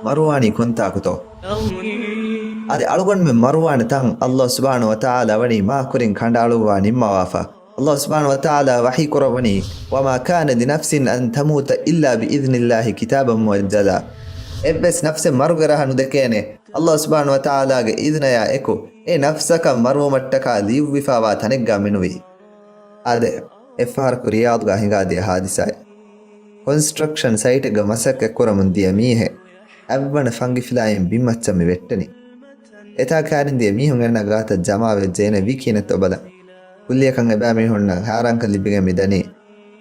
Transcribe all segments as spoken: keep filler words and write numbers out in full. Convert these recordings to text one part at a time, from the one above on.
މަރުވާނީ ކޮންތާކުތޯ؟ އަދި އަޅުގަނޑުމެން މަރުވާނެ ތަން ﷲ ސުބްޙާނަހޫ ވަތަޢާލާ ވަނީ މާ ކުރިން ކަނޑައަޅުއްވާ ނިންމަވާފަ. ﷲ ސުބްޙާނަހޫ ވަތަޢާލާ ވަޙީ ކުރައްވަނީ، وما كان لنفس أن تموت إلا بإذن الله كتابا مؤجلا. އެއްވެސް ނަފްސެއް މަރުގެ ރަހަ ނުދެކޭނެ، ﷲ ސުބްޙާނަހޫ ވަތަޢާލާގެ އިޛުނަޔާ އެކު، އެ ނަފްސަކަށް މަރުވުމަށްޓަކާ ލިޔުއްވިފާވާ ތަނެއްގާ މިނުވީ. އާދެ، އެއްފަހަރަކު ރިޔާޟުގާ ހިނގާދިޔަ ހާދިސާއެއް. ކޮންސްޓްރަކްޝަން ސައިޓެއްގަ މަސައްކަތްކުރަމުން ދިޔަ މީހެއް އަތްވަނަ ފަންގިފިލާއިން ބިންމައްޗަށް މި ވެއްޓެނީ. އެތާ ކާރިން ދިޔަ މީހުން އޭނާ ގާތަށް ޖަމާވެއްޖެ. އޭނަ ވީ ކިހިނެއްތޯ ބަލަން. ކުއްލިއަކަށް އެބައިމީހުންނަށް ހައިރާންކަން ލިބިގެން މި ދަނީ.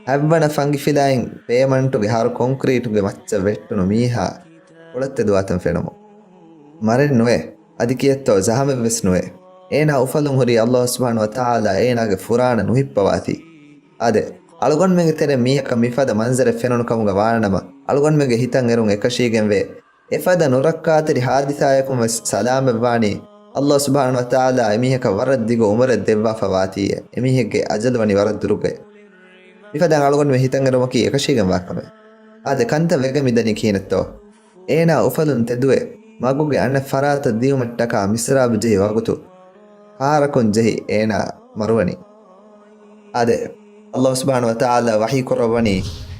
އަތްވަނަ ފަންގިފިލާއިން ޕޭމަންޓުގެ ހަރު ކޮންކްރީޓުގެ މައްޗަށް ވެއްޓުނު މީހާ ކޮޅަށް ތެދުވާތަން ފެނުމުން. މަރެއް ނުވޭ. އަދި ކިއެއްތޯ ޒަހަމެއްވެސް ނުވޭ. އޭނާ އުފަލުން ހުރީ ﷲ ސުބްޙާނަހޫ ވަތަޢާލާ އޭނާގެ ފުރާނަ ނުހިއްޕަވާތީ. އާދެ، އަޅުގަނޑުމެންގެ ތެރެއިން މީހަކަށް މިފަދަ މަންޒަރެއް ފެނުނު ކަމުގަ ވާނަމަ، އަޅުގަނޑުމެންގެ ހިތަށް އެރުން އެކަށީގެންވޭ. އެފަދަ ނުރައްކާތެރި ހާދިސާއަކުން ވެސް ސަލާމަތްވާނީ، ﷲ ސުބްޙާނަހޫ ވަތަޢާލާ އެމީހަކަށް ވަރަށް ދިގު އުމުރެއް ދެއްވާފަ ވާތީއޭ. އެމީހެއްގެ އަޖަލު ވަނީ ވަރަށް ދުރުގައި. މިފަދައިން އަޅުގަނޑުމެން ހިތަށް އެރުމަކީ އެކަށީގެންވާ ކަމެއް. އާދެ، ކަންތައް ވެގެން މިދަނީ ކިހިނެއްތޯ؟ އޭނާ އުފަލުން ތެދުވެ، މަގުގެ އަނެއް ފަރާތަށް ދިޔުމަށްޓަކާ މިސްރާބު ޖެހި ވަގުތު، ކާރަކުން ޖެހި އޭނާ މަރުވަނީ. އާދެ، ﷲ ސުބްޙާނަހޫ ވަތަޢާލާ ވަޙީ ކުރައްވަނީ،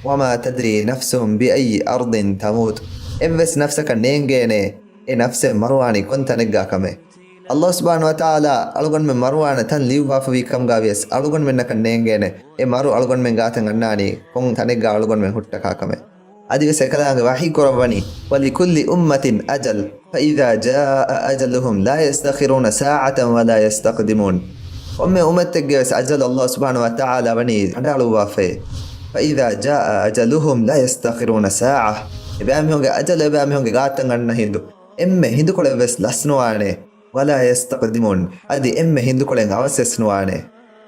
وما تدري نفس بأي أرض تموت. އެއްވެސް ނަފްސަކަށް ނޭނގޭނެ އެ ނަފްސެއް މަރުވާނީ ކޮން ތަނެއްގާ ކަމެއް. ﷲ ސުބްޙާނަހޫ ވަތަޢާލާ އަޅުގަނޑުމެން މަރުވާނެ ތަން ލިޔުއްވާފަވީ ކަމުގާ ވިޔަސް އަޅުގަނޑުމެންނަކަށް ނޭނގޭނެ އެ މަރު އަޅުގަނޑުމެން ގާތަށް އަންނާނީ ކޮން ތަނެއްގާ އަޅުގަނޑުމެން ހުއްޓަކާ ކަމެއް. އަދިވެސް އެކަލާނގެ ވަޙީ ކުރައްވަނީ، ولكل أمة أجل فإذا جاء أجلهم لا يستأخرون ساعة ولا يستقدمون. ކޮންމެ އުއްމަތެއްގެ ވެސް އަޖަލު ﷲ ސުބްޙާނަހޫ ވަތަޢާލާ ވަނީ ކަނޑައަޅުއްވާފައޭ. فإذا جاء أجلهم لا يستأخرون ساعة. އެބައިމީހުންގެ އަޖަލު އެބައިމީހުންގެ ގާތަށް އަންނަ ހިނދު އެންމެ ހިނދުކޮޅެއް ވެސް ލަސްނުވާނެ. ولا يستقدمون. އަދި އެންމެ ހިނދުކޮޅެއް އަވަސްވެސް ނުވާނެ.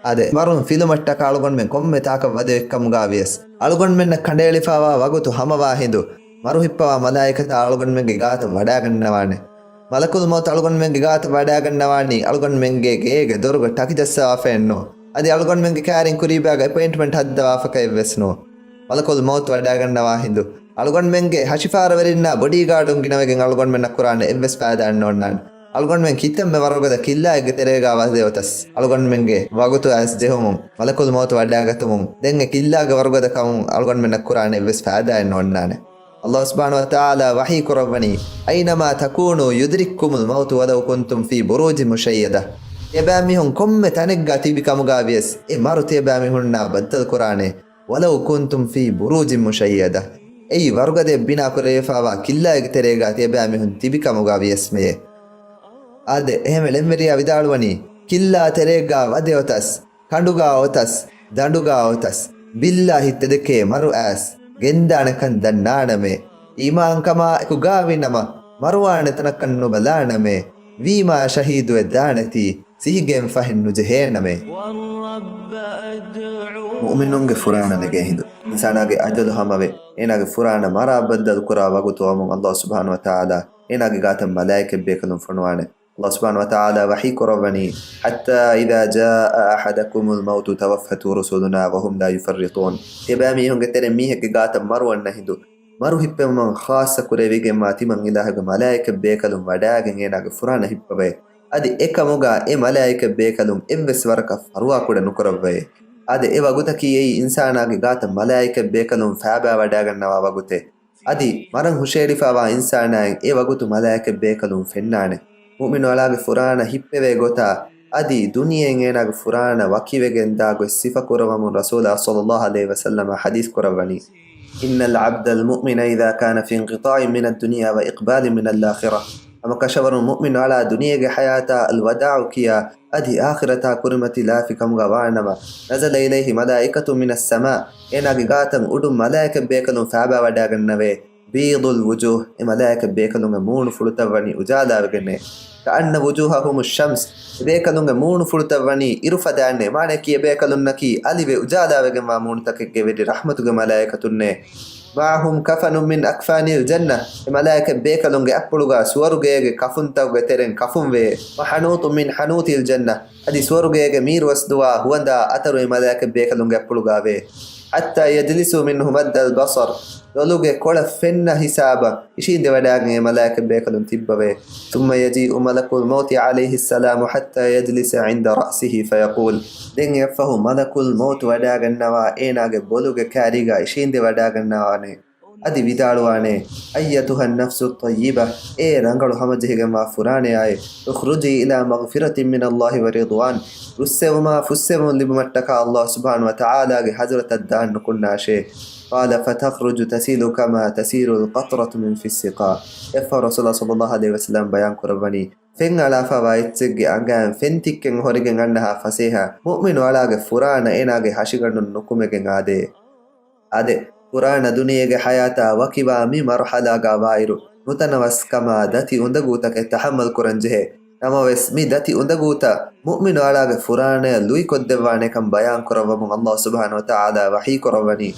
އާދެ، މަރުން ފިލުމަށްޓަކާ އަޅުގަނޑުމެން ކޮންމެ ތާކަށް ވަދެވި ކަމުގާ ވިޔަސް، އަޅުގަނޑުމެންނަށް ކަނޑައެޅިފާވާ ވަގުތު ހަމަވާ ހިނދު، މަރު ހިއްޕަވާ މަލާއިކަތާ އަޅުގަނޑުމެންގެ ގާތަށް ވަޑާގަންނަވާނެ. މަލަކުލް މައުތު އަޅުގަނޑުމެންގެ ގާތަށް ވަޑާގަންނަވާނީ، އަޅުގަނޑުމެންގެ ގޭގެ ދޮރުގަ ޓަކި ޖައްސަވާފައެއްނޫން. އަދި އަޅުގަނޑުމެންގެ ކާރިން ކުރީބާގަ އެޕޮއިންޓްމަންޓް ހައްދަވާފަކައެއްވެސް ނޫން. މަލަކުލް މައުތު ވަޑާގަންނަވާ ހިނދު، އަޅުގަނޑުމެންގެ ހަށިފާރަވެރިންނާ ބޮޑީގާޑުން ގިނަވެގެން އަޅުގަނޑުމެންނަށް ކުރާނެ އެއްވެސް ފައިދާއެއް ނޯންނާނެ. އަޅުގަނޑުމެން ކިތަންމެ ވަރުގަދަ ކިއްލާއެއްގެ ތެރޭގާ ވަދެ އޮތަސް، އަޅުގަނޑުމެންގެ ވަގުތު އައިސް ޖެހުމުން، މަލަކުލް މައުތު ވަޑާގަތުމުން، ދެން އެ ކިއްލާގެ ވަރުގަދަ ކަމުން އަޅުގަނޑުމެންނަށް ކުރާނެ އެއްވެސް ފައިދާއެއް ނޯންނާނެ. ﷲ ސުބްޙާނަހޫ ވަތަޢާލާ ވަޙީ ކުރައްވަނީ، أينما تكونوا يدرككم الموت ولو كنتم في بروج مشيدة. ތިޔަބައިމީހުން ކޮންމެ ތަނެއްގާ ތިބި ކަމުގާ ވިޔަސް، އެ މަރު ތިޔަބައިމީހުންނާ ބައްދަލު ކުރާނެ. ولو كنتم في بروج مشيدة. އެއީ ވަރުގަދަޔަށް ބިނާ ކުރެވިފާވާ ކިއްލާއެއްގެ ތެރޭގާ ތިޔަބައިމީހުން ތިބި ކަމުގާ ވިޔަސްމެޔޭ. އާދެ، އެހެންވެ ޅެންވެރިޔާ ވިދާޅުވަނީ، ކިއްލާ ތެރޭގާ ވަދެ އޮތަސް، ކަނޑުގާ އޮތަސް، ދަނޑުގާ އޮތަސް، ބިއްލާ ހިތްތެދެކޭ މަރު އައިސް، ގެންދާނެކަން ދަންނާނަމޭ. އީމާންކަމާ އެކުގާވިނަމަ، މަރުވާނެ ތަނަކަށް ނުބަލާނަމޭ. ވީމާ ޝަހީދުވެ ދާނެތީ، ސިހިގެން ފަހެއް ނުޖެހޭނަމޭ. މުއުމިނުންގެ ފުރާނަ ނެގޭ ހިނދު، އިންސާނާގެ އަޖަލު ހަމަވެ، އޭނާގެ ފުރާނަ މަރާ ބައްދަލު ކުރާ ވަގުތު ވަމުން ﷲ ސުބްޙާނަހޫ ވަތަޢާލާ އޭނާގެ ގާތަށް މަލާއިކަތް ބޭކަލުން ފޮނުވާނެ. ﷲ ސުބްޙާނަހޫ ވަތަޢާލާ ވަޙީ ކުރައްވަނީ، حتى إذا جاء أحدكم الموت توفته رسلنا وهم لا يفرطون. ތިޔަބައިމީހުންގެ ތެރެއިން މީހެއްގެ ގާތަށް މަރު އަންނަ ހިނދު، މަރު ހިއްޕެވުމަށް ޚާއްޞަ ކުރެވިގެންވާ ތިމަން އިލާހުގެ މަލާއިކަތް ބޭކަލުން ވަޑާގެން އޭނާގެ ފުރާނަ ހިއްޕަވައޭ. އަދި އެކަމުގާ އެ މަލާއިކަތް ބޭކަލުން އެއްވެސް ވަރަކަށް ފަރުވާކުޑަ ނުކުރައްވައޭ. އާދެ، އެ ވަގުތަކީ އެއީ އިންސާނާގެ ގާތަށް މަލާއިކަތް ބޭކަލުން ފާބާވަޑާގަންނަވާ ވަގުތެއް. އަދި މަރަން ހުށައެޅިފާވާ އިންސާނާއަށް އެ ވަގުތު މަލާއިކަތް ބޭކަލުން ފެންނާނެ. މުއުމިނު އަޅާގެ ފުރާނަ ހިއްޕެވޭ ގޮތާ، އަދި ދުނިޔެއިން އޭނާގެ ފުރާނަ ވަކިވެގެން ދާ ގޮތް ސިފަކުރައްވަމުން ރަސޫލާ ޞައްލައްލާހު ޢަލައިހި ވަސައްލަމަ ޙަދީޘް ކުރައްވަނީ، إن العبد المؤمن إذا كان في انقطاع من الدنيا وإقبال من الآخرة. ހަމަކަށަވަރުން މުއުމިނު އަޅާ ދުނިޔޭގެ ޙަޔާތާ އަލްވަދާޢު ކިޔާ، އަދި އާޚިރަތާ ކުރިމަތިލާފި ކަމުގަ ވާނަމަ، نزل إليه ملائكة من السماء، އޭނާގެ ގާތަށް އުޑުން މަލާއިކަތް ބޭކަލުން ފާބާވަޑާގަންނަވޭ. بيض الوجوه، އެ މަލާއިކަތް ބޭކަލުންގެ މޫނުފުޅުތައް ވަނީ އުޖާލާވެގެންނޭ. كأن وجوههم الشمس، އެ ބޭކަލުންގެ މޫނުފުޅުތައް ވަނީ އިރު ފަދައިންނޭ. މާނައަކީ އެ ބޭކަލުންނަކީ އަލިވެ އުޖާލާވެގެންވާ މޫނުތަކެއްގެ ވެރި ރަޙްމަތުގެ މަލާއިކަތުންނޭ. معهم كفن من أكفان الجنة، އެ މަލާއިކަތް ބޭކަލުންގެ އަތްޕުޅުގާ ސުވަރުގޭގެ ކަފުންތަކުގެ ތެރެއިން ކަފުންވޭ. وحنوط من حنوط الجنة، އަދި ސުވަރުގޭގެ މީރުވަސްދުވާ ހުވަނދާ އަތަރު އެ މަލާއިކަތް ބޭކަލުންގެ އަތްޕުޅުގާވޭ. حتى يجلسوا منه مد البصر، ލޮލުގެ ކޮޅަށް ފެންނަ ހިސާބަށް އިށީނދެވަޑާގެން އެ މަލާއިކަތް ބޭކަލުން ތިއްބަވޭ. ثم يجيء ملك الموت عليه السلام حتى يجلس عند رأسه فيقول، ދެން އެއަށްފަހު މަލަކުލް މައުތު ވަޑާގަންނަވާ އޭނާގެ ބޮލުގެ ކާރީގަ އިށީނދެވަޑާގަންނަވާނެ. އަދި ވިދާޅުވާނެ، أيتها النفس الطيبة، އޭ ރަނގަޅު ހަމަޖެހިގެންވާ ފުރާނަޔާއޭ، اخرجي إلى مغفرة من الله ورضوان، ރުއްސެވުމާ ފުއްސެވުން ލިބުމަށްޓަކާ ﷲ ސުބްޙާނަހޫ ވަތަޢާލާގެ ޙަޟްރަތަށް ދާން ނުކުންނާށޭ. قال فتخرج تسيل كما تسيل القطرة من في السقاء. އެއަށްފަހު ރަސޫލާ ޞައްލައްލާހު ޢަލައިހި ވަސައްލަމަ ބަޔާން ކުރައްވަނީ، ފެން އަޅާފަވާ އެއްޗެއްގެ އަނގައިން ފެން ތިއްކެން ހުރެގެން އަންނަހާ ފަސޭހަ މުއުމިނު އަޅާގެ ފުރާނަ އޭނާގެ ހަށިގަނޑުން ނުކުމެގެން އާދޭ. އާދެ، ފުރާނަ ދުނިޔޭގެ ޙަޔާތާ ވަކިވާ މި މަރުޙަލާގާ ވާއިރު، ނުތަނަވަސްކަމާ ދަތި އުނދަގޫތަކެއް ތަޙައްމަލް ކުރަންޖެހޭ. ނަމަވެސް، މި ދަތި އުނދަގޫތައް މުއުމިނު އަޅާގެ ފުރާނަޔަށް ލުއިކޮށްދެއްވާނެކަން ބަޔާން ކުރައްވަމުން ﷲ ސުބްޙާނަހޫ ވަތަޢާލާ ވަޙީ ކުރައްވަނީ،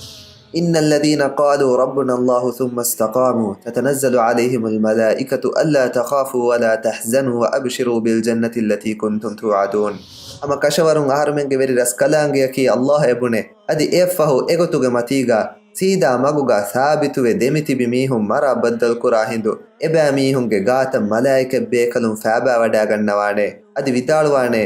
إن الذين قالوا ربنا الله ثم استقاموا تتنزل عليهم الملائكة ألا تخافوا ولا تحزنوا وأبشروا بالجنة التي كنتم توعدون. ހަމަ ކަށަވަރުން އަހަރުމެންގެ ވެރި ރަސްކަލާނގެއަކީ ﷲ އޭ ބުނޭ. އަދި އެއަށްފަހު އެގޮތުގެ މަތީގަ ސީދާ މަގުގަ ސާބިތުވެ ދެމިތިބި މީހުން މަރާ ބައްދަލުކުރާ ހިނދު، އެބައިމީހުންގެ ގާތަށް މަލާއިކަތް ބޭކަލުން ފާބާވަޑާގަންނަވާނެ. އަދި ވިދާޅުވާނެ،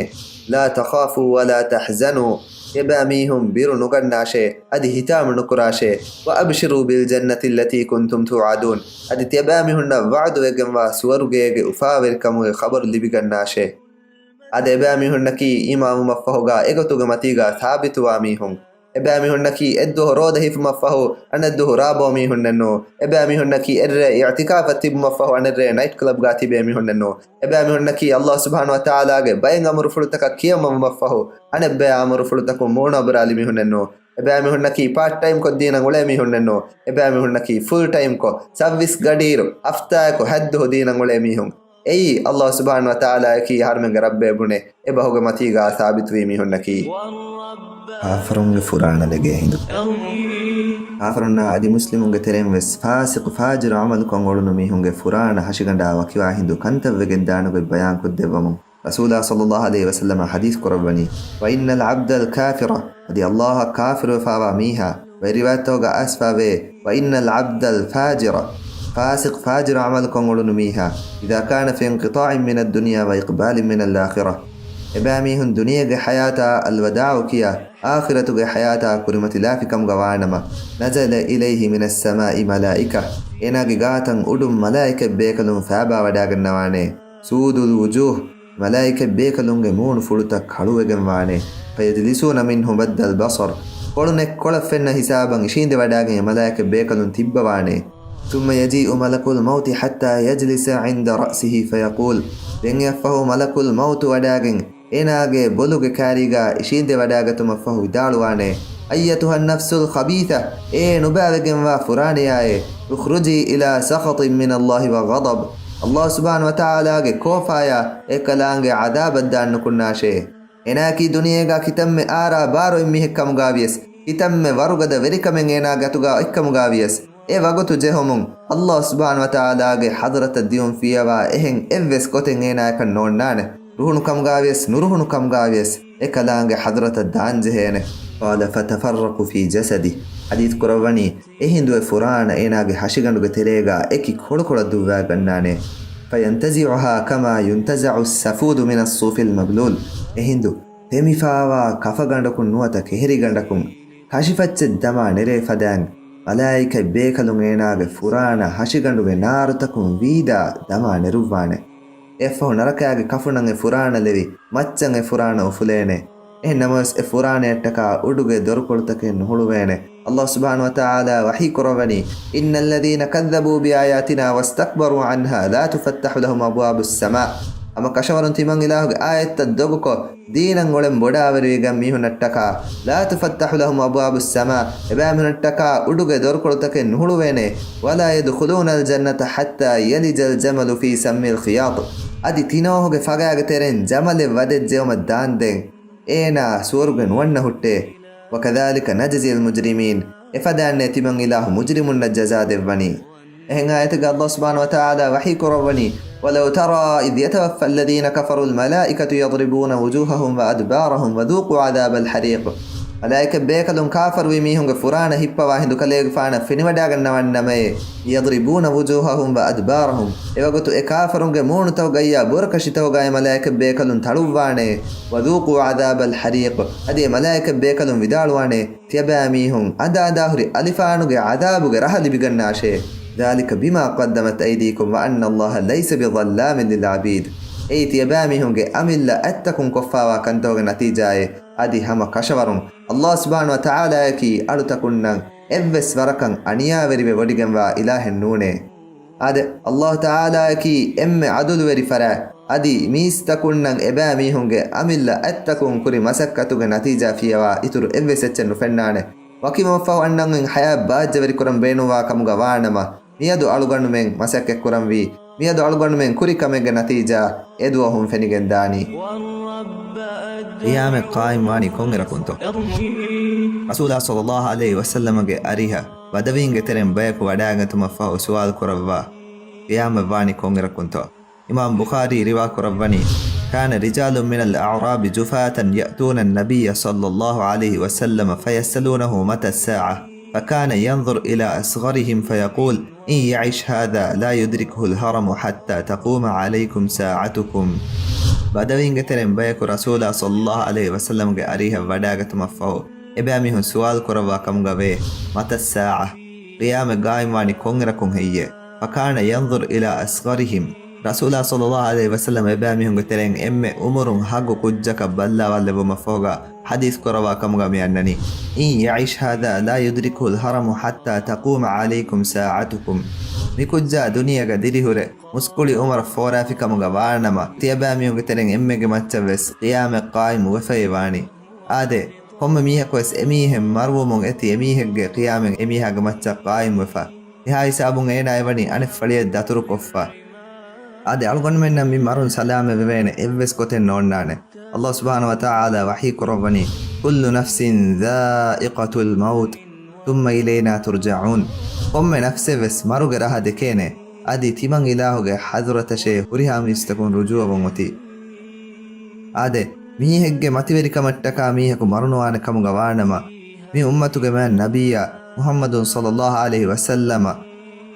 لا تخافوا ولا تحزنوا، އެބައިމީހުން ބިރު ނުގަންނާށޭ، އަދި ހިތާމަ ނުކުރާށޭ. وأبشروا بالجنة التي كنتم توعدون، އަދި ތިޔަބައިމީހުންނަށް ވަޢުދުވެގެންވާ ސުވަރުގޭގެ އުފާވެރިކަމުގެ ޚަބަރު ލިބިގަންނާށޭ. އަދި އެބައިމީހުންނަކީ އީމާންވުމަށްފަހުގާ އެގޮތުގެ މަތީގާ ސާބިތުވާ މީހުން. އެބައިމީހުންނަކީ އެއްދުވަހު ރޯދަ ހިފުމަށްފަހު އަނެއްދުވަހު ރާބޯ މީހުންނެއްނޫ. އެބައިމީހުންނަކީ އެއްރޭ އިޢްތިކާފަށް ތިބުމަށްފަހު އަނެއްރޭ ނައިޓް ކްލަބްގާ ތިބޭ މީހުންނެއްނޫ. އެބައިމީހުންނަކީ ﷲ ސުބްޙާނަހޫ ވަތަޢާލާގެ ބައެއް އަމުރުފުޅުތަކަށް ކިޔަމަންވުމަށްފަހު އަނެއްބަޔަށް އަމުރުފުޅުތަކުން މޫނުއަބުރާލި މީހުންނެއްނޫ. އެބައިމީހުންނަކީ ޕާޓް ޓައިމްކޮށް ދީނަށް އުޅޭ މީހުންނެއްނޫ. އެބައިމީހުންނަކީ ފުލް ޓައިމްކޮށް، ސައްވީސް ގަޑިއިރު، ހަފްތާއަކު ހައްދުހު ދީނަށް އުޅޭ މީހުން. އެއީ ﷲ ސުބްޙާނަހޫ ވަތަޢާލާއަކީ އަހަރުމެންގެ ރައްބޭ ބުނޭ، އެބަހުގެ މަތީގާ ސާބިތުވީ މީހުންނަކީ. ކާފަރުންގެ ފުރާނަ ލެގޭ ހިނދު. ކާފަރުންނާ އަދި މުސްލިމުންގެ ތެރެއިން ވެސް ފާސިޤު ފާޖިރު ޢަމަލުކޮށް އުޅުނު މީހުންގެ ފުރާނަ ހަށިގަނޑާ ވަކިވާ ހިނދު ކަންތައް ވެގެންދާނެ ގޮތް ބަޔާންކޮށްދެއްވަމުން ރަސޫލާ ޞައްލައްލާހު ޢަލައިހި ވަސައްލަމަ ޙަދީޘް ކުރައްވަނީ، وإن العبد الكافر، އަދި ﷲ އަށް ކާފިރުވެފާވާ މީހާ، ވައި ރިވާޔަތްތަކުގަ އައިސްފާވޭ، وإن العبد الفاجر، ފާސިޤު ފާޖިރު ޢަމަލުކޮށް އުޅުނު މީހާ، إذا كان في انقطاع من الدنيا وإقبال من الآخرة، އެބައިމީހުން ދުނިޔޭގެ ޙަޔާތާ އަލްވަދާޢު ކިޔާ، އާޚިރަތުގެ ޙަޔާތާ ކުރިމަތިލާފިކަމުގަ ވާނަމަ، نزل إليه من السماء ملائكة، އޭނާގެ ގާތަށް އުޑުން މަލާއިކަތް ބޭކަލުން ފާބާވަޑާގަންނަވާނެ. سود الوجوه، މަލާއިކަތް ބޭކަލުންގެ މޫނު ފުޅުތައް ކަޅުވެގެން ވާނެ. فيجلسون منه مد البصر، ކޮޅުނެއްކޮޅަށް ފެންނަ ހިސާބަށް އިށީނދެވަޑާގެން އެ މަލާއިކަތް ބޭކަލުން ތިއްބަވާނެ. ثم يجيء ملك الموت حتى يجلس عند رأسه فيقول، ދެން އެއަށްފަހު މަލަކުލް މައުތު ވަޑާގެން އޭނާގެ ބޮލުގެ ކާރީގާ އިށީނދެވަޑާގަތުމަށްފަހު ވިދާޅުވާނެ، أيتها النفس الخبيثة، އޭ ނުބާވެގެންވާ ފުރާނަޔާއޭ، اخرجي إلى سخط من الله وغضب، ﷲ ސުބްޙާނަހޫ ވަތަޢާލާގެ ކޯފާޔާ އެކަލާނގެ ޢަޛާބަށް ދާން ނުކުންނާށޭ. އޭނާއަކީ ދުނިޔޭގާ ކިތަންމެ އާރާ ބާރު އޮތް މީހެއް ކަމުގާވިޔަސް، ކިތަންމެ ވަރުގަދަ ވެރިކަމެއް އޭނާ ގަތުގާ އޮތްކަމުގާވިޔަސް، އެ ވަގުތު ޖެހުމުން ﷲ ސުބްޙާނަހޫ ވަތަޢާލާގެ ޙަޟްރަތަށް ދިޔުން ފިޔަވާ އެހެން އެއްވެސް ގޮތެއް އޭނާޔަކަށް ނޯންނާނެ. ރުހުނު ކަމުގާވިޔަސް، ނުރުހުނު ކަމުގާވިޔަސް، އެކަލާނގެ ޙަޟްރަތަށް ދާންޖެހޭނެ. قال فتفرق في جسده، ޙަދީޘް ކުރައްވަނީ، އެހިނދު އެ ފުރާނަ އޭނާގެ ހަށިގަނޑުގެ ތެރޭގާ އެކި ކޮޅުކޮޅަށް ދުއްވާގަންނާނެ. فينتزعها كما ينتزع السفود من الصوف المبلول، އެހިނދު ތެމިފާވާ ކަފަގަނޑަކުން ނުވަތަ ކެހެރިގަނޑަކުން ކަށިފައްޗެއް ދަމާ ނެރޭ ފަދައިން، މަލާއިކަތް ބޭކަލުން އޭނާގެ ފުރާނަ ހަށިގަނޑުގެ ނާރުތަކުން ވީދާ ދަމާ ނެރުއްވާނެ. އެއަށްފަހު ނަރަކާގެ ކަފުނަށް އެ ފުރާނަ ލެވި، މައްޗަށް އެ ފުރާނަ އުފުލޭނެ. އެހެން ނަމަވެސް، އެ ފުރާނަޔަށްޓަކާ އުޑުގެ ދޮރުކޮޅުތަކެއް ނުހުޅުވޭނެ. ﷲ ސުބްޙާނަހޫ ވަތަޢާލާ ވަޙީ ކުރައްވަނީ، إن الذين كذبوا بآياتنا واستكبروا عنها لا تفتح لهم أبواب السماء، ހަމަ ކަށަވަރުން ތިމަން އިލާހުގެ އާޔަތްތައް ދޮގުކޮށް، ދީނަށް އުޅެން ބޮޑާވެރިވެގެން މީހުންނަށްޓަކާ، لا تفتح لهم أبواب السماء، އެބައިމީހުންނަށްޓަކާ އުޑުގެ ދޮރުކޮޅުތަކެއް ނުހުޅުވޭނެ، ولا يدخلون الجنة حتى يلج الجمل في سم الخياط، އަދި ތިނޯހުގެ ފަގާގެ ތެރެއިން ޖަމަލެއް ވަދެއްޖެއުމަށް ދާންދެން އޭނާ ސުވަރުގެ ނުވަންނަ ހުއްޓޭ. وكذلك نجزي المجرمين، އެފަދައިންނޭ ތިމަން އިލާހު މުޖްރިމުންނަށް ޖަޒާ ދެއްވަނީ. އެހެން އާޔަތެއްގަ ﷲ ސުބްޙާނަހޫ ވަތަޢާލާ ވަޙީ ކުރައްވަނީ، ولو ترى إذ يتوفى الذين كفروا الملائكة يضربون وجوههم وأدبارهم وذوقوا عذاب الحريق. މަލާއިކަތް ބޭކަލުން ކާފަރުވި މީހުންގެ ފުރާނަ ހިއްޕަވާ ހިނދު ކަލޭގެފާނަށް ފެނިވަޑާގަންނަވަންނަމައޭ، يضربون وجوههم وأدبارهم. އެވަގުތު އެ ކާފަރުންގެ މޫނުތަކުގައްޔާ ބުރަކަށިތަކުގައި މަލާއިކަތް ބޭކަލުން ތަޅުއްވާނެ، وذوقوا عذاب الحريق. އަދި އެ މަލާއިކަތް ބޭކަލުން ވިދާޅުވާނެ، ތިޔަބައިމީހުން އަނދަ އަނދާހުރި އަލިފާނުގެ ޢަޛާބުގެ ރަހަ ލިބިގަންނާށޭ. ذلك بما قدمت أيديكم وأن الله ليس بظلام للعبيد. އެއީ ތިޔަބައިމީހުންގެ އަމިއްލަ އަތްތަކުން ކޮށްފާވާ ކަންތަކުގެ ނަތީޖާއޭ. އަދި ހަމަ ކަށަވަރުން ﷲ ސުބްޙާނަހޫ ވަތަޢާލާއަކީ އަޅުތަކުންނަށް އެއްވެސް ވަރަކަށް އަނިޔާވެރިވެ ވޮޑިގެންވާ އިލާހެއް ނޫނޭ. އާދެ، ﷲ ތަޢާލާއަކީ އެންމެ ޢަދުލުވެރި ފަރާތް. އަދި މީސްތަކުންނަށް އެބައިމީހުންގެ އަމިއްލަ އަތްތަކުން ކުރި މަސައްކަތުގެ ނަތީޖާ ފިޔަވާ އިތުރު އެއްވެސް އެއްޗެއް ނުފެންނާނެ. ވަކިވުމަށްފަހު އަންނަން އިން ޙަޔާތް ބާއްޖަވެރިކުރަން ބޭނުންވާ ކަމުގަ ވާނަމަ، މިއަދު އަޅުގަނޑުމެން މަސައްކަތްކުރަންވީ، މިއަދު އަޅުގަނޑުމެން ކުރި ކަމެއްގެ ނަތީޖާ އެދުވަހުން ފެނިގެންދާނީ. ޤިޔާމަތް ޤާއިމްވާނީ ކޮންއިރަކުންތޯ؟ ރަސޫލާ ޞައްލައްލާހު ޢަލައިހި ވަސައްލަމަގެ އަރިހަށް ބަދަވީންގެ ތެރެއިން ބަޔަކު ވަޑާގަތުމަށްފަހު ސުވާލު ކުރައްވާ، ޤިޔާމަތްވާނީ ކޮންއިރަކުންތޯ؟ އިމާމް ބުޚާރީ ރިވާ ކުރައްވަނީ، كان رجال من الأعراب جفاة يأتون النبي صلى الله عليه وسلم فيسألونه متى الساعة، فكان ينظر إلى أصغرهم فيقول، إن يعش هذا لا يدركه الهرم حتى تقوم عليكم ساعتكم. ބަދަވީންގެ ތެރެއިން ބަޔަކު ރަސޫލާ ޞައްލައްލާހު ޢަލައިހި ވަސައްލަމަގެ އަރިހަށް ވަޑާގަތުމަށްފަހު، އެބައިމީހުން ސުވާލު ކުރައްވާ ކަމުގަ ވޭ، متى الساعة؟ ޤިޔާމަތް ޤާއިމްވާނީ ކޮންއިރަކުން ހެއްޔޭ؟ فكان ينظر إلى أصغرهم. ރަސޫލާ ޞައްލައްލާހު ޢަލައިހި ވަސައްލަމަ އެބައިމީހުންގެ ތެރެއިން އެންމެ އުމުރުން ހަގު ކުއްޖަކަށް ބައްލާވާލެއްވުމަށްފަހުގަ ޙަދީޘް ކުރައްވާ ކަމުގަ މި އަންނަނީ، إن يعش هذا لا يدركه الهرم حتى تقوم عليكم ساعتكم. މި ކުއްޖާ ދުނިޔޭގަ ދިރިހުރެ މުސްކުޅި އުމުރަށް ފޯރާފި ކަމުގަ ވާނަމަ، ތިޔަބައިމީހުންގެ ތެރެއިން އެންމެގެ މައްޗަށްވެސް ޤިޔާމަތް ޤާއިމު ވެފައި ވާނީ. އާދެ، ކޮންމެ މީހަކުވެސް އެމީހެއް މަރުވުމުން އެތި އެމީހެއްގެ ޤިޔާމަތް އެމީހާގެ މައްޗަށް ޤާއިމުވެފަ. އެހާ ހިސާބުން އޭނާ އެވަނީ އަނެއް ފަޅިއަށް ދަތުރުކޮށްފަ. އާދެ، އަޅުގަނޑުމެންނަށް މި މަރުން ސަލާމަތްވެވޭނެ އެއްވެސް ގޮތެއް ނޯންނާނެ. ﷲ ސުބްޙާނަހޫ ވަތަޢާލާ ވަޙީ ކުރައްވަނީ، كل نفس ذائقة الموت ثم إلينا ترجعون. ކޮންމެ ނަފްސެއްވެސް މަރުގެ ރަހަ ދެކޭނެ. އަދި ތިމަން އިލާހުގެ ޙަޟްރަތަށޭ ހުރިހާ މީސްތަކުން ރުޖޫޢަވުން އޮތީ. އާދެ، މީހެއްގެ މަތިވެރިކަމަށްޓަކާ މީހަކު މަރުނުވާނެ ކަމުގަ ވާނަމަ، މި އުއްމަތުގެ މާތް ނަބިއްޔާ މުޙައްމަދު ޞައްލައްލާހު ޢަލައިހި ވަސައްލަމަ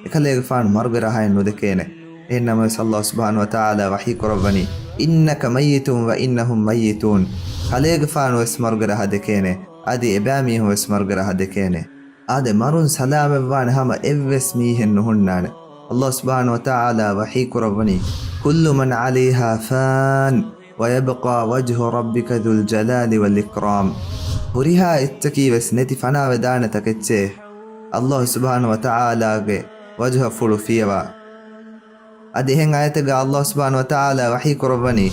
އެކަލޭގެފާނު މަރުގެ ރަހައެއް ނުދެކޭނެ. އެހެންނަމަވެސް ﷲ ސުބްޙާނަހޫ ވަތަޢާލާ ވަޙީ ކުރައްވަނީ، إنك ميت وإنهم ميتون. ކަލޭގެފާނުވެސް މަރުގެ ރަހަ ދެކޭނެ، އަދި އެބައިމީހުންވެސް މަރުގެ ރަހަ ދެކޭނެ. އާދެ، މަރުން ސަލާމަތްވާނެ ހަމަ އެއްވެސް މީހެއް ނުހުންނާނެ. ﷲ ސުބްޙާނަހޫ ވަތަޢާލާ ވަޙީ ކުރައްވަނީ، كل من عليها فان ويبقى وجه ربك ذو الجلال والإكرام. ހުރިހާ އެއްޗަކީވެސް ނެތި ފަނާވެދާނެ ތަކެއްޗޭ، ﷲ ސުބްޙާނަހޫ ވަތަޢާލާގެ ވަޖުހަފުޅު ފިޔަވާ. އަދި އެހެން އާޔަތެއްގަ ﷲ ސުބްޙާނަހޫ ވަތަޢާލާ ވަޙީ ކުރައްވަނީ،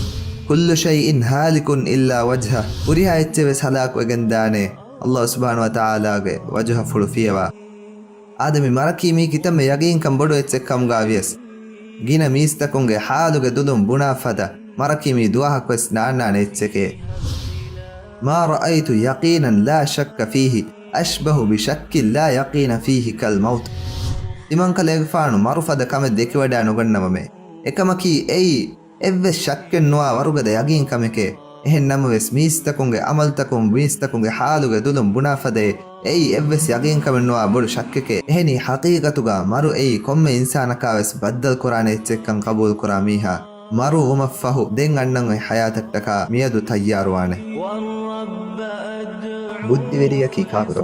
كل شيء هالك إلا وجهه. ހުރިހާ އެއްޗެއް ވެސް ހަލާކުވެގެން ދާނެ، ﷲ ސުބްޙާނަހޫ ވަތަޢާލާގެ ވަޖުހަފުޅު ފިޔަވާ. އާދެ، މި މަރަކީ މީ ކިތަންމެ ޔަގީންކަން ބޮޑު އެއްޗެއް ކަމުގަ ވިޔަސް، ގިނަ މީސްތަކުންގެ ޙާލުގެ ދުލުން ބުނާ ފަދަ މަރަކީ މީ ދުވަހަކުވެސް ނާންނާނެ އެއްޗެކޭ. ما رأيت يقينا لا شك فيه أشبه بشك لا يقين فيه كالموت. ތިމަންކަލޭގެފާނު މަރު ފަދަ ކަމެއް ދެކިވަޑާ ނުގަންނަވަމޭ. އެކަމަކީ އެއީ އެއްވެސް ޝައްކެއް ނުވާ ވަރުގަދަ ޔަގީން ކަމެކޭ. އެހެން ނަމަވެސް، މީސްތަކުންގެ ޢަމަލުތަކުން މީސްތަކުންގެ ޙާލުގެ ދުލުން ބުނާ ފަދައި، އެއީ އެއްވެސް ޔަގީންކަމެއް ނުވާ ބޮޑު ޝައްކެކޭ. އެހެނީ، ޙަޤީޤަތުގަ މަރު އެއީ ކޮންމެ އިންސާނަކާވެސް ބައްދަލުކުރާނެ އެއްޗެއްކަން ޤަބޫލުކުރާ މީހާ، މަރު ވުމަށްފަހު ދެން އަންނަން އޮތް ޙަޔާތަށްޓަކާ މިއަދު ތައްޔާރުވާނެ. ބުއްދިވެރިޔަކީ ކާކުތޯ؟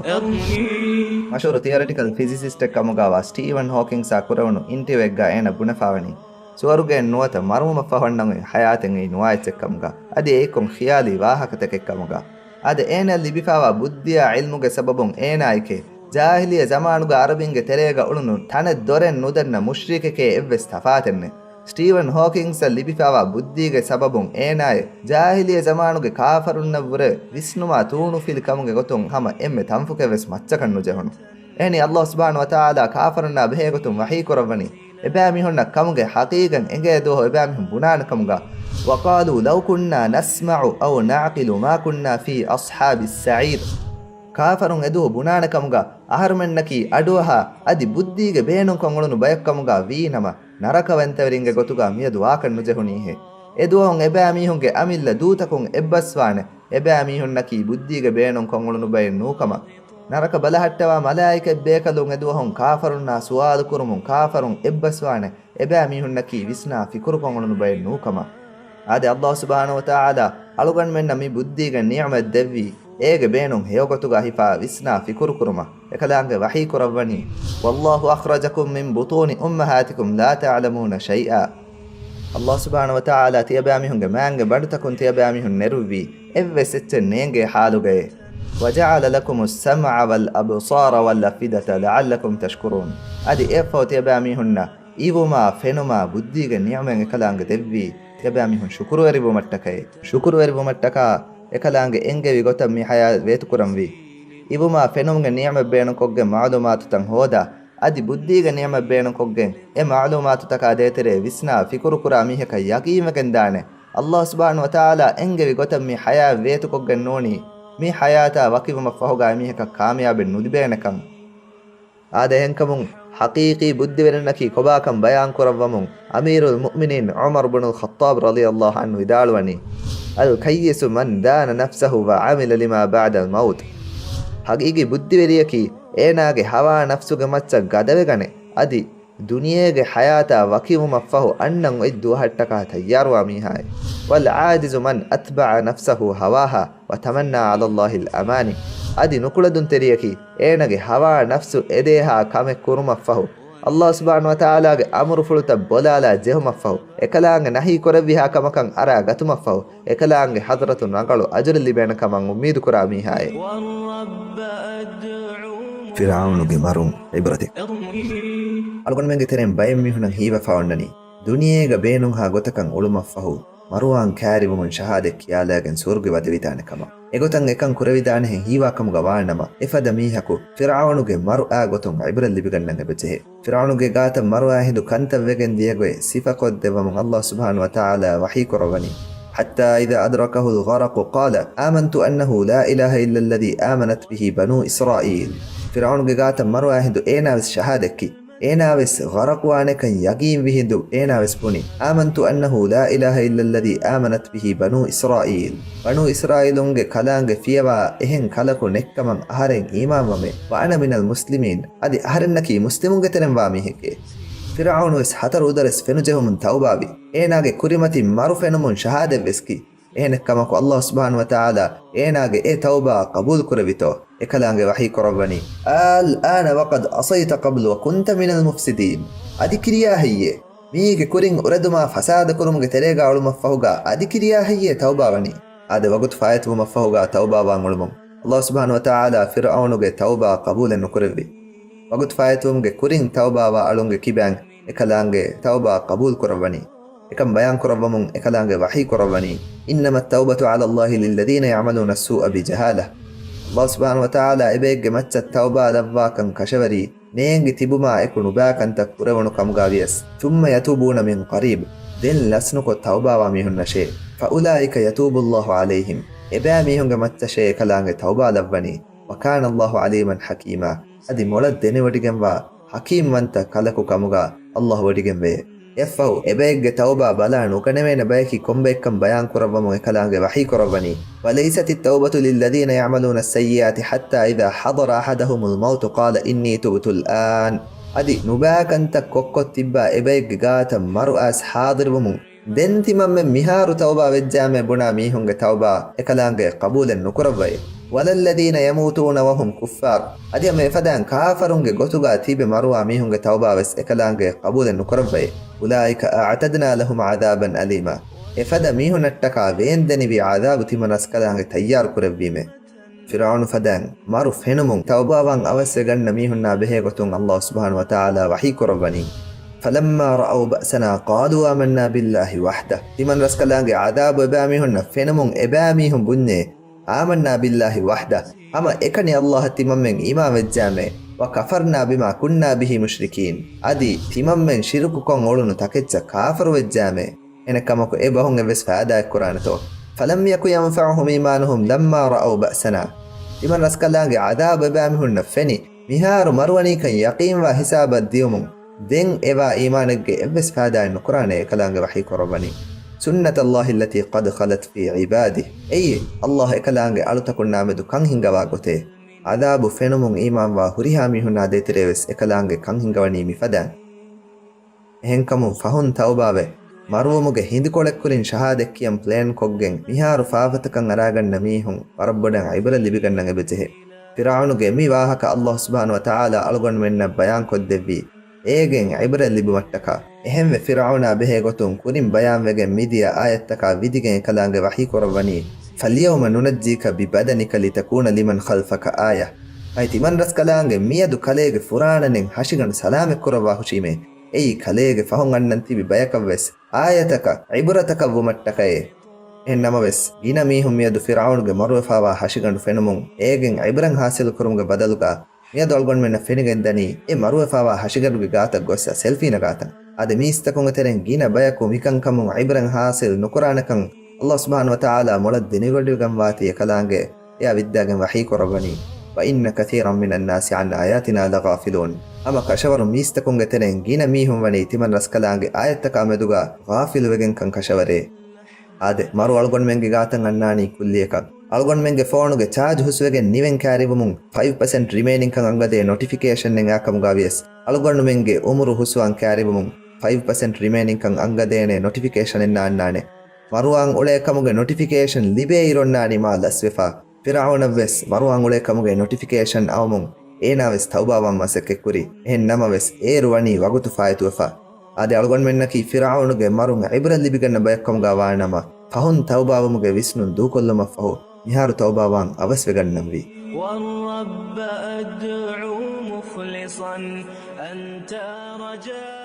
މަޝްހޫރު ތިއޮރެޓިކަލް ފިޒިސިސްޓެއް ކަމުގަވާ ސްޓީވަން ހޯކިންގްސާ ކުރެވުނު އިންޓަވިއުއެއްގަ އޭނަ ބުނެފަވަނީ، ސުވަރުގެއެއް ނުވަތަ މަރުވުމަށްފަހު އަންނަން އޮތް ޙަޔާތެއް އެއީ ނުވާ އެއްޗެއްކަމުގަ، އަދި އެއީ ކޮން ޚިޔާލީ ވާހަކަތަކެއްކަމުގަ. އާދެ، އޭނައަށް ލިބިފާވާ ބުއްދިއާ ޢިލްމުގެ ސަބަބުން އޭނާއެކޭ، ޖާހިލިއްޔަ ޒަމާނުގަ ޢަރަބިންގެ ތެރޭގަ އުޅުނު ތަނެއް ދޮރެއް ނުދަންނަ މުޝްރިކެކޭ އެއްވެސް ތަފާތެއްނެއް. ސްޓީވަން ހޯކިންގްސަށް ލިބިފާވާ ބުއްދީގެ ސަބަބުން އޭނާއެއް ޖާހިލިއްޔަ ޒަމާނުގެ ކާފަރުންނަށްވުރެ ވިސްނުމާ ތޫނުފިލި ކަމުގެ ގޮތުން ހަމަ އެންމެ ތަންފުކެއްވެސް މައްޗަކަށް ނުޖެހުނު. އެހެނީ، ﷲ ސުބްޙާނަހޫ ވަތަޢާލާ ކާފަރުންނާ ބެހޭގޮތުން ވަޙީކުރައްވަނީ، އެބައިމީހުންނަށް ކަމުގެ ޙަޤީޤަތް އެނގޭ ދުވަހު އެބައިމީހުން ބުނާނެ ކަމުގަ، وقالوا لو كنا نسمع أو نعقل ما كنا في أصحاب السعير. ކާފަރުން އެދުވަހު ބުނާނެ ކަމުގަ، އަހަރުމެންނަކީ އަޑުއަހާ އަދި ބުއްދީގެ ބޭނުންކޮށް އުޅުނު ބަޔަކު ކަމުގަ ވީނަމަ، ނަރަކަވަންތަވެރިންގެ ގޮތުގަ މިއަދު ވާކަށް ނުޖެހުނީހޭ. އެދުވަހުން އެބައިމީހުންގެ އަމިއްލަ ދޫތަކުން އެއްބަސްވާނެ. އެބައިމީހުންނަކީ ބުއްދީގެ ބޭނުން ކޮށްއުޅުނު ބައެއް ނޫކަމަށް. ނަރަކަ ބަލަހައްޓަވާ މަލާއިކަތް ބޭކަލުން އެދުވަހުން ކާފަރުންނާ ސުވާލު ކުރުމުން ކާފަރުން އެއްބަސްވާނެ، އެބައިމީހުންނަކީ ވިސްނާ ފިކުރުކޮށް އުޅުނު ބައެއް ނޫކަމަށް. އާދެ، އައްލާހު ސުބްޙާނަހު ވަތަޢާލާ އަޅުގަނޑުމެންނަށް މި ބުއްދީގެ ނިޢުމަތް ދެއްވީ، އޭގެ ބޭނުން ހެޔޮގޮތުގަ ހިފާ ވިސްނާ ފިކުރުކުރުމަށް، އެކަލާނގެ ވަޙީ ކުރައްވަނީ، "والله أخرجكم من بطون أمهاتكم لا تعلمون شيئا." އައްލާހު ސުބްޙާނަހު ވަތަޢާލާ ތިޔަބައިމީހުންގެ މާންގެ ބަނޑުތަކުން ތިޔަބައިމީހުން ނެރުއްވީ، އެއްވެސް އެއްޗެއް ނޭނގޭ ޙާލުގައޭ. "وجعل لكم السمع والأبصار والأفئدة لعلكم تشكرون." އަދި އެއަށްފަހު ތިޔަބައިމީހުންނަށް އިވުމާ ފެނުމާ ބުއްދީގެ ނިޢުމަތް އެކަލާނގެ ދެއްވީ، ތިޔަބައިމީހުން ޝުކުރުވެރިވުމަށްޓަކައި. ޝުކުރުވެރިވުމަށްޓަކާ އެކަލާނގެ އެންގެވި ގޮތަށް މި ޙަޔާތް ވޭތުކުރަންވީ. އިވުމާ ފެނުމުގެ ނިޢުމަތް ބޭނުންކޮށްގެން މަޢުލޫމާތުތައް ހޯދާ، އަދި ބުއްދީގެ ނިޢުމަތް ބޭނުންކޮށްގެން އެ މަޢުލޫމާތުތަކާ ދޭތެރޭ ވިސްނާ ފިކުރުކުރާ މީހަކަށް ޔަޤީންވެގެންދާނެ، އައްލާހު ސުބްޙާނަހު ވަތަޢާލާ އެންގެވި ގޮތަށް މި ޙަޔާތް ވޭތުކޮށްގެން ނޫނީ، މި ޙަޔާތާ ވަކިވުމަށްފަހުގަ އެމީހަކަށް ކާމިޔާބެއް ނުލިބޭނެކަން. އާދެ، އެހެންކަމުން ޙަޤީޤީ ބުއްދިވެރިންނަކީ ކޮބާކަން ބަޔާންކުރައްވަމުން، އަމީރުލް މުއުމިނީން ޢުމަރު ބުނުލް ޚައްޠާބް ރަޟިޔައްލާހު ޢަންހު ވިދާޅުވަނީ، "الكيس من دان نفسه وعمل لما بعد الموت." ޙަޤީޤީ ބުއްދިވެރިޔަކީ އޭނާގެ ހަވާ ނަފްސުގެ މައްޗަށް ގަދަވެގަނެ، އަދި ދުނިޔޭގެ ޙަޔާތާ ވަކިވުމަށްފަހު އަންނަން އޮތް ދުވަހަށްޓަކާ ތައްޔާރުވާ މީހާއެއް. "والعاجز من أتبع نفسه هواها وتمنى على الله الأماني." އަދި ނުކުޅެދުންތެރިޔަކީ އޭނާގެ ހަވާ ނަފްސު އެދޭހާ ކަމެއް ކުރުމަށްފަހު، އައްލާހު ސުބްޙާނަހު ވަތަޢާލާގެ އަމުރުފުޅުތައް ބޮލާލާ ޖެހުމަށްފަހު، އެކަލާނގެ ނަހީ ކުރެއްވިހާ ކަމަކަށް އަރާ ގަތުމަށްފަހު، އެކަލާނގެ ޙަޟްރަތުން ރަނގަޅު އަޖުރެއް ލިބޭނެ ކަމަށް އުއްމީދުކުރާ މީހާއެއް. ފިރްޢައުނުގެ މަރުން ޢިބްރަތެއް. އަޅުގަނޑުމެންގެ ތެރެއިން ބައެއް މީހުނަށް ހީވެފަ އޮންނަނީ، ދުނިޔޭގަ ބޭނުންހާ ގޮތަކަށް އުޅުމަށްފަހު، މަރުވާން ކައިރިވުމުން ޝަހާދަތް ކިޔާލާގެން ސުވަރުގެ ވަދެވިދާނެ ކަމަށް. އެގޮތަށް އެކަން ކުރެވިދާނެހެން ހީވާކަމުގަ ވާނަމަ، އެފަދަ މީހަކު ފިރްޢައުނުގެ މަރުއާ ގޮތުން ޢިބްރަތް ލިބިގަންނަން އެބަޖެހޭ. ފިރްޢައުނުގެ ގާތަށް މަރުއާ ހިނދު ކަންތައް ވެގެން ދިޔަގޮތް ސިފަކޮށްދެއްވަމުން އައްލާހު ސުބްޙާނަހު ވަތަޢާލާ ވަޙީ ކުރައްވަނީ، "حتى إذا أدركه الغرق قال آمنت أنه لا إله إلا الذي آمنت به بنو إسرائيل." ފިރްޢައުނުގެ ގާތަށް މަރުއާ ހިނދު އޭނާވެސް ޝަހާދަތްކި. އޭނާވެސް ޣަރަޤުވާނެކަން ޔަގީންވި ހިނދު އޭނާވެސް ބުނި، "آمنت أنه لا إله إلا الذي آمنت به بنو إسرائيل." ބަނޫ އިސްރާއީލުންގެ ކަލާނގެ ފިޔަވާ އެހެން ކަލަކު ނެއްކަމަށް އަހަރެން އީމާންވަމޭ، "وأنا من المسلمين." އަދި އަހަރެންނަކީ މުސްލިމުންގެ ތެރެންވާ މީހެކޭ. ފިރްޢައުނުވެސް ހަތަރު އުދަރެސް ފެނުޖެހުމުން ތައުބާވި. އޭނާގެ ކުރިމަތިން މަރު ފެނުމުން ޝަހާދަތްވެސްކި. އެހެނެއްކަމަކު، އައްލާހު ސުބްޙާނަހު ވަތަޢާލާ އޭނާގެ އެ ތައުބާ ޤަބޫލުކުރެއްވިތޯ؟ އެކަލާނގެ ވަޙީ ކުރައްވަނީ، "الآنَ وقد عصيت قبل وكنت من المفسدين." އަދި ކިރިޔާ ހެއްޔޭ؟ މީގެ ކުރިން އުރެދުމާ ފަސާދަކުރުމުގެ ތެރޭގަ އުޅުމަށްފަހުގަ އަދި ކިރިޔާ ހެއްޔޭ ތައުބާވަނީ؟ އާދެ، ވަގުތު ފާއިތުވުމަށްފަހުގަ ތައުބާވާން އުޅުމުން އައްލާހު ސުބްޙާނަހު ވަތަޢާލާ ފިރްޢައުނުގެ ތައުބާ ޤަބޫލެއް ނުކުރެއްވި. ވަގުތު ފާއިތުވުމުގެ ކުރިން ތައުބާވާ އަޅުންގެ ކިބައިން އެކަލާނގެ ތައުބާ ޤަބޫލު ކުރައްވަނީ. އެކަން ބަޔާން ކުރައްވަމުން އެކަލާނގެ ވަޙީ ކުރައްވަނީ، "إنما التوبة على الله للذين يعملون السوء بجهالة." އައްލާހު ސުބްޙާނަހު ވަތަޢާލާ އެބައެއްގެ މައްޗަށް ތައުބާ ލައްވާކަން ކަށަވަރީ، ނޭނގި ތިބުމާ އެކު ނުބާ ކަންތައް ކުރެވުނު ކަމުގަ ވިޔަސް، "ثم يتوبون من قريب." ދެން ލަސްނުކޮށް ތައުބާވާ މީހުންނަށޭ. "فأولئك يتوب الله عليهم." އެބައިމީހުންގެ މައްޗަށޭ އެކަލާނގެ ތައުބާ ލައްވަނީ. "وكان الله عليمًا حكيمًا." އަދި މޮޅަށް ދެނެވޮޑިގެންވާ ޙަކީމްވަންތަ ކަލަކު ކަމުގަ އައްލާހު ވޮޑިގެންވޭ. އެއަށްފަހު އެބައެއްގެ ތައުބާ ބަލާ ނުގަނެވޭނެ ބަޔަކީ ކޮންބައެއްކަން ބަޔާން ކުރައްވަމުން އެކަލާނގެ ވަޙީ ކުރައްވަނީ، "وليست التوبة للذين يعملون السيئات حتى إذا حضر أحدهم الموت قال إني تبت الآن." އަދި ނުބާ ކަންތައް ކޮށްކޮށް ތިއްބާ އެބައެއްގެ ގާތަށް މަރު އައިސް ޙާޟިރުވުމުން، ދެން ތިމަންމެން މިހާރު ތައުބާ ވެއްޖާމޭ ބުނާ މީހުންގެ ތައުބާ އެކަލާނގެ ޤަބޫލެއް ނުކުރައްވައޭ. "ولا الذين يموتون وهم كفار." އަދި ހަމަ އެފަދައިން ކާފަރުންގެ ގޮތުގަ ތިބެ މަރުވާ މީހުންގެ ތައުބާ ވެސް އެކަލާނގެ ޤަބޫލެއް ނުކުރައްވައޭ. "أولئك أعتدنا لهم عذابا أليما." އެފަދަ މީހުންނަށްޓަކާ ވޭންދެނިވި ޢަޛާބު ތިމަން ރަސްކަލާނގެ ތައްޔާރު ކުރެއްވީމޭ. ފިރްޢައުނު ފަދައިން މަރު ފެނުމުން ތައުބާވާން އަވަސްވެގަންނަ މީހުންނާ ބެހޭގޮތުން އައްލާހު ސުބްޙާނަހު ވަތަޢާލާ ވަޙީ ކުރައްވަނީ، "فلما رأوا بأسنا قالوا آمنا بالله وحده." ތިމަން ރަސްކަލާނގެ ޢަޛާބު އެބައިމީހުންނަށް ފެނުމުން އެބައިމީހުން ބުންޏޭ، "آمنا بالله وحده." ހަމަ އެކަނި އައްލާހަށް ތިމަންމެން އީމާން ވެއްޖާމޭ، "وكفرنا بما كنا به مشركين." އަދި ތިމަންމެން ޝިރުކުކޮށް އުޅުނު ތަކެއްޗަށް ކާފަރު ވެއްޖާމޭ. އެހެނެއްކަމަކު އެ ބަހުން އެއްވެސް ފާއިދާއެއް ކުރާނެތޯ؟ "فلم يك ينفعهم إيمانهم لما رأوا بأسنا." ތިމަން ރަސްކަލާނގެ ޢަޛާބު އެބައިމީހުންނަށް ފެނި، މިހާރު މަރުވަނީކަން ޔަޤީންވާ ހިސާބަށް ދިޔުމުން، ދެން އެވާ އީމާނެއްގެ އެއްވެސް ފާއިދާއެއް ނުކުރާނެ އެކަލާނގެ ވަޙީ ކުރައްވަނީ. سُنَّتَ اللَّهِ الَّتِي قَدْ خَلَتْ فِي عِبَادِهِ. އެއީ، ﷲ އެކަލާނގެ އަޅުތަކުންނާމެދު ކަން ހިންގަވާ ގޮތޭ. ޢަޛާބު ފެނުމުން އީމާންވާ ހުރިހާ މީހުންނާ ދޭތެރޭވެސް އެކަލާނގެ ކަން ހިންގަވަނީ މިފަދައިން. އެހެންކަމުން ފަހުން ތައުބާވެ، މަރުވުމުގެ ހިނދުކޮޅެއްކުރިން ޝަހާދަތްކިޔަން ޕްލޭންކޮށްގެން މިހާރު ފާފަތަކަށް އަރާގަންނަ މީހުން ވަރަށް ބޮޑަށް ޢިބްރަތް ލިބިގަންނަން އެބަޖެހޭ. ފިރްޢައުނުގެ މި ވާހަކަ ﷲ ސުބްޙާނަހޫ ވަތަޢާލާ އަޅުގަނޑުމެންނަށް ބަޔާންކޮށްދެއްވީ، އޭގެން ޢިބްރަތް ލިބުމަށްޓަކާ. އެހެންވެ، ފިރްޢައުނާ ބެހޭ ގޮތުން ކުރިން ބަޔާންވެގެން މިދިޔަ އާޔަތްތަކާ ވިދިގެން އެކަލާނގެ ވަޙީކުރައްވަނީ، فَالْيَوْمَ نُنَجِّيكَ بِبَدَنِكَ لِتَكُونَ لِمَنْ خَلْفَكَ آيَةً. އައި ތިމަން ރަސްކަލާނގެ މިއަދު ކަލޭގެ ފުރާނަނެން ހަށިގަނޑު ސަލާމަތްކުރައްވާ ހުށީމޭ. އެއީ ކަލޭގެ ފަހުން އަންނަން ތިބި ބަޔަކަށްވެސް އާޔަތަކަށް، ޢިބްރަތަކަށް ވުމަށްޓަކައޭ. އެހެން ނަމަވެސް، ގިނަ މީހުން މިއަދު ފިރްޢައުނުގެ މަރުވެފާވާ ހަށިގަނޑު ފެނުމުން އޭގެން ޢިބްރަތް ހާސިލްކުރުމުގެ ބަދަލުގަ، މިއަދު އަޅުގަނޑުމެންނަށް ފެނިގެންދަނީ، އެ މަރުވެފާވާ ހަށިގަނޑުގެ ގާތަށް ގޮއްސަ ސެލްފީ ނަގާތަން. އަދި މީސްތަކުންގެ ތެރެއިން ގިނަ ބަޔަކު މިކަންކަމުން ޢިބްރަތް ހާސިލް ނުކުރާނެކަން ﷲ ސުބްޙާނަހޫ ވަތަޢާލާ މޮޅަށް ދެނެވޮޑިގަންވާތީ އެކަލާނގެ އެއާ ވިއްދާގެން ވަޙީކުރައްވަނީ، وَإِنَّ كَثِيرًا مِنَ النَّاسِ عَنْ آيَاتِنَا لَغَافِلُونَ. ހަމަ ކަށަވަރުން މީސްތަކުންގެ ތެރެއިން ގިނަ މީހުން ވަނީ ތިމަން ރަސްކަލާނގެ އާޔަތްތަކާ މެދުގަ ޣާފިލުވެގެންކަން ކަށަވަރޭ. އާދެ، މަރު އަޅުގަނޑުމެންގެ ގާތަށް އަންނާނީ ކުއްލިއަކަށް. އަޅުގަނޑުމެންގެ ފޯނުގެ ޗާޖް ހުސްވެގެން ނިވެން ކައިރިވުމުން ފައިވް ޕަސެންޓް ރިމޭނިންކަން އަންގަދޭ ނޮޓިފިކޭޝަންއެއް އާކަމުގަ ވިޔަސް، އަޅުގަނޑުމެންގެ އުމުރު ހުސްވާން ކައިރިވުމުން ފައިވް ޕަސެންޓް ރިމޭނިންކަން އަންގަދޭނެ ނޮޓިފިކޭޝަނެއް ނާންނާނެ. މަރުވާން އުޅޭ ކަމުގެ ނޮޓިފިކޭޝަން ލިބޭ އިރުންނާނީ މާ ލަސްވެފަ. ފިރްޢައުނަށްވެސް މަރުވާން އުޅޭ ކަމުގެ ނޮޓިފިކޭޝަން އައުމުން އޭނާވެސް ތައުބާވާން މަސައްކަތްކުރި. އެހެން ނަމަވެސް، އޭރު ވަނީ ވަގުތު ފާއިތުވެފަ. އާދެ، އަޅުގަނޑުމެންނަކީ ފިރްޢައުނުގެ މަރުން ޢިބްރަތް ލިބިގަންނަ ބަޔަކުކަމުގަ ވާނަމަ، ފަހުން ތައުބާވުމުގެ ވިސްނުން ދޫކޮށްލުމަށްފަހު، މިހާރު ތައުބާވާން އަވަސްވެގަންނަންވީ. وَالرَّبَّ أَدْعُو مُخْلِصًا أَنْتَ رَجَاءِ